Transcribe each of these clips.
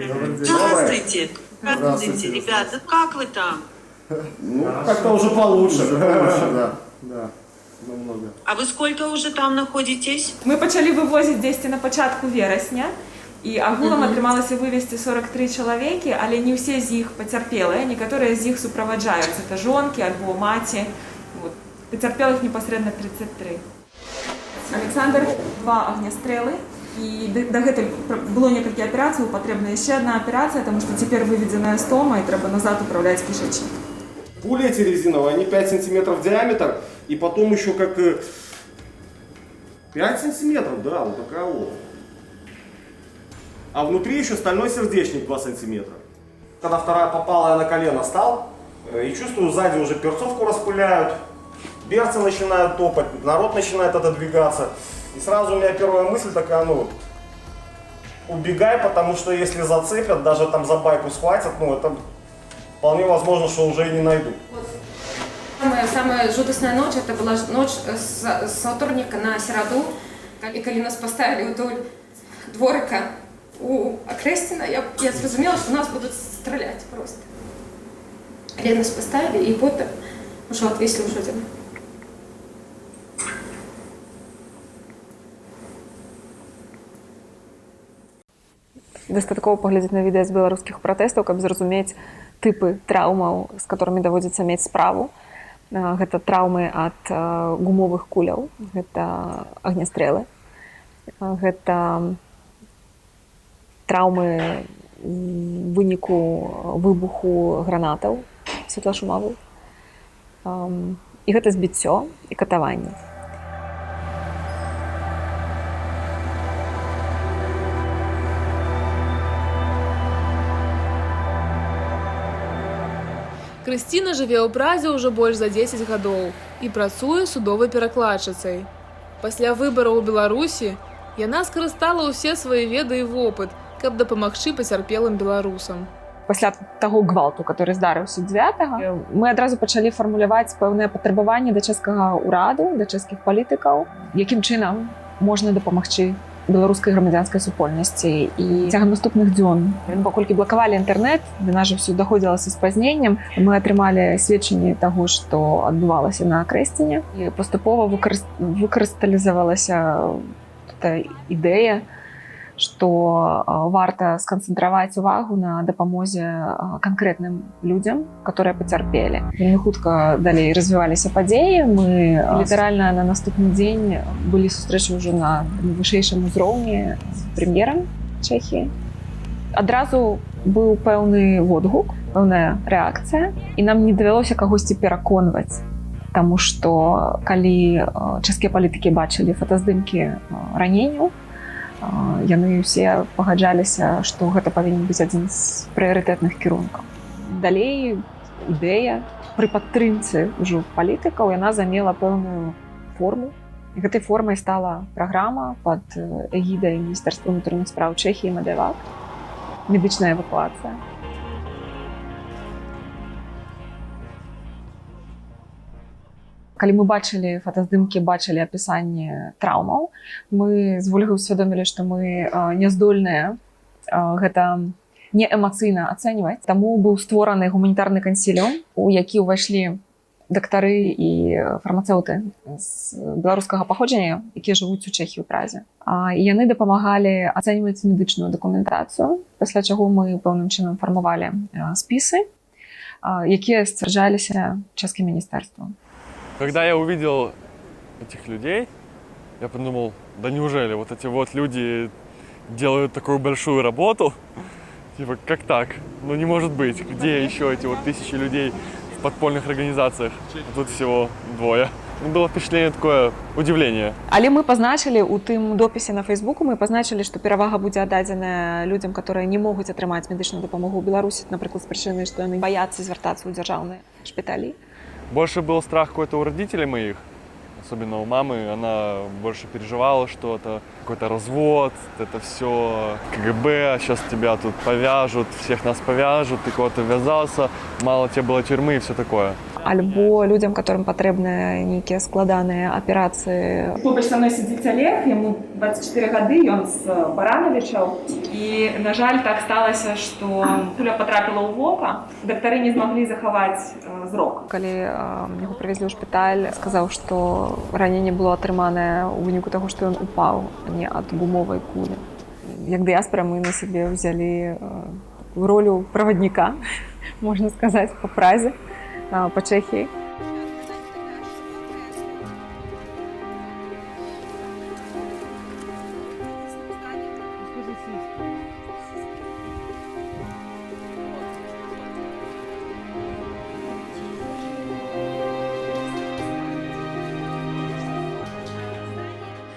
Добрый день. Здравствуйте. Здравствуйте. Здравствуйте, ребята. Как вы там? Ну, как-то уже получше. Уже получше, да, намного. А вы сколько уже там находитесь? Мы пачалі вывозіць дзесьці на пачатку верасня. І агулам атрымалася вывезці 43 чалавекі, але не ўсе з іх пацярпелыя, некаторыя з іх суправаджаюць, это жонкі альбо маці. Вот. Пацярпелых непасрэдна 33. Александр, два агнястрэлы. І дагэтуль было некалькі аперацый, патрэбна яшчэ одна аперацыя, таму што цяпер выведзеная стома і трэба назад управляць кішэчнік. Пули эти резиновые, они 5 сантиметров диаметр, и потом еще как 5 сантиметров, да, вот такая вот. А внутри еще стальной сердечник 2 сантиметра. Когда вторая попала, я на колено стал, и чувствую, сзади уже перцовку распыляют, берцы начинают топать, народ начинает отодвигаться. И сразу у меня первая мысль такая, ну, убегай, потому что если зацепят, даже там за байку схватят, ну, это вполне возможно, что уже и не найду. Самая жудасная ночь, это была ночь с вторника на сераду. І калі нас поставили вдоль дворика у Окрестина, я зразумела, что нас будут стрелять просто. Але нас поставили, и потом уже отвесили в Жодино. Дастаткова паглядзець на відэа з беларускіх пратэстаў, каб зразумець тыпы траўмаў, з которыми даводзіцца мець справу. Гэта траўмы ад гумовых куляў, гэта агнястрэлы, гэта траўмы ў выніку выбуху гранатаў светлашумавых. І гэта збіццё і катаванне. Крысціна жыве ў Празе ўжо больш за 10 гадоў і працуе судовай перакладчыцай. Пасля выбараў у Беларусі яна скарыстала ўсе свае веды і вопыт, каб дапамагчы пацярпелым беларусам. Пасля таго гвалту, который здарыўся 9, мы адразу пачалі фармуляваць пэўныя патрабаванні да чэшскага ўраду, да чэшскіх палітыкаў, якім чынам можна дапамагчы беларускай грамадзянскай супольнасці. І цягам наступных дзён, паколькі блакавалі інтэрнэт, да нас жа ўсё даходзіла са спазненнем, мы атрымалі сведчанні таго, што адбывалася на Акрэсціне. І паступова выкрысталізавалася та ідэя, што варта сканцэнтраваць увагу на дапамозе канкрэтным людзям, которые пацярпелі. Вельмі хутка далей развіваліся падзеі. Мы літаральна на наступны дзень былі сустрэчы ўжо на вышэйшым узроўні з прэм'ерам Чэхіі. Адразу быў пэўны водгук, пэўная рэакцыя, і нам не давялося кагосьці пераконваць. Таму што калі чэшскія палітыкі бачылі фотаздымкі раненняў, яны ўсе пагаджаліся, што гэта павінен быць адзін з прыярытэтных кірункаў. Далей ідэя пры падтрымцы ўжо палітыкаў яна замела пэўную форму. І гэтай формай стала праграма пад эгідай Міністэрства ўнутраных спраў Чэхіі «Медэвак», медычная эвакуацыя. Калі мы бачылі фотаздымкі, бачылі апісанне траўмаў, мы з Вольгай усвядомілі, што мы не здольныя гэта не эмацыйна ацэньваць. Таму быў створаны гуманітарны кансіліум, у які ўвайшлі дактары і фармацэўты з беларускага паходжання, якія жывуць у Чэхіі, у Празе. І яны дапамагалі ацэньваць медычную дакументацыю, пасля чаго мы пэўным чынам фармавалі спісы, якія сцвярджаліся чэшскім міністэрствам. Когда я увидел этих людей, я подумал, да неужели вот эти вот люди делают такую большую работу? Типа, как так? Ну не может быть. Где еще эти вот тысячи людей в подпольных организациях? А тут всего двое. Ну, было впечатление такое, удивление. Але мы пазначылі у тым допісе на Фейсбуку, мы пазначылі, што перавага будзе аддадзеная людзям, которые не могуць атрымаць медычную дапамогу ў Беларусі, напрыклад, з прычыны, што яны баяцца звяртацца ў дзяржаўныя шпіталі. Больше был страх какой-то у родителей моих, особенно у мамы. Она больше переживала, что это какой-то развод, это все КГБ, сейчас тебя тут повяжут, всех нас повяжут, ты кого-то ввязался, мало тебе было тюрьмы и все такое. Альбо людзям, которым патрэбныя нейкія складаныя аперацыі. Побач са мной сядзіць Алег, яму 24 гады, ён з Баранавічаў. І, на жаль, так сталася, што куля патрапіла ў вока. Дактары не змаглі захаваць зрок. Калі яго прывезлі ў шпіталь, сказаў, што раненне было атрыманае ў выніку таго, што ён упаў, а не ад гумовай кулі. Як дыяспора мы на сябе ўзялі такую ролю правадніка, можна сказаць, па Празе, па Чэхіі.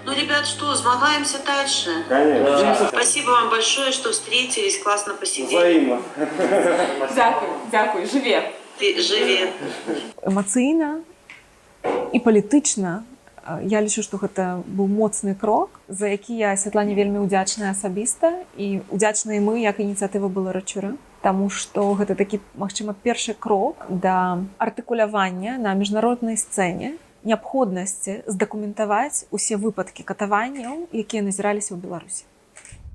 Ну, ребят, что, змагаемся дальше? Конечно. Спасибо вам большое, что встретились, классно посидели. Взаимно. Дзякуй, дзякуй, жыве. Ты живи. Эмацыйна і палітычна я лічу, што гэта быў моцны крок, за які я Святлане вельмі ўдзячная асабіста і удзячныя мы як ініцыятыва была рачура. Таму што гэта такі, магчыма, першы крок да артыкулявання на міжнароднай сцэне неабходнасці здакументаваць усе выпадкі катаванняў, якія назіраліся ў Беларусі.